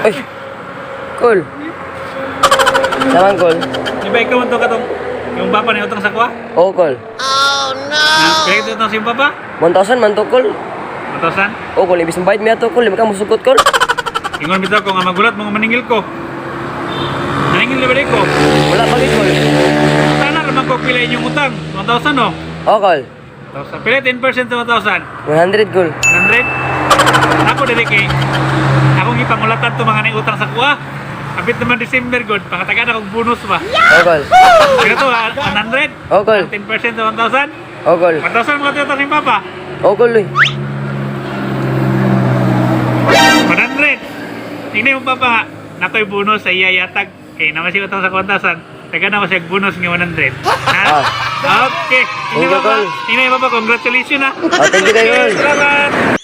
Uy! Kol. Naman, Kol. Di ba ikaw man to katong yung papa ni utang sa kuha? Oo, Kol. Na, pila ito utang sa iyong papa? 1,000 man to, Kol. 1,000? Oo, Kol. Ibis mabayad mi ato, Kol. Di ka musugot, Kol. Ingon bitaw ko nga magulat mga maningil ko. Maningil na ba di ko? Wala pa gid, Kol. Sana naman ko pila inyong utang. 1,000 no? Oo, Kol. 1,000. Pila 10% sa 1,000? 100, Kol. 100? Ako dili kay akong gipangulatan to mga nay utang sa kuha. Abit naman December good, pangatagan akong bonus ba. Oo, Kol. Pila to, ah, 100? Oo, Kol. 10% sa 1,000? Oo, Kol. 1,000 mga utang ni papa. Oo, Kol, uy. 100. Tingnan mo papa nga, nakoy bonus sa iya yatag. Kay naman siya utang sa 1,000. Taga na ko siya bonus nga 100. Ha? Ah. Okay. Thank Tingnan you, papa. Kol. Tingnan papa, congratulations ha. Ah, thank you, Okay, Kol. salamat.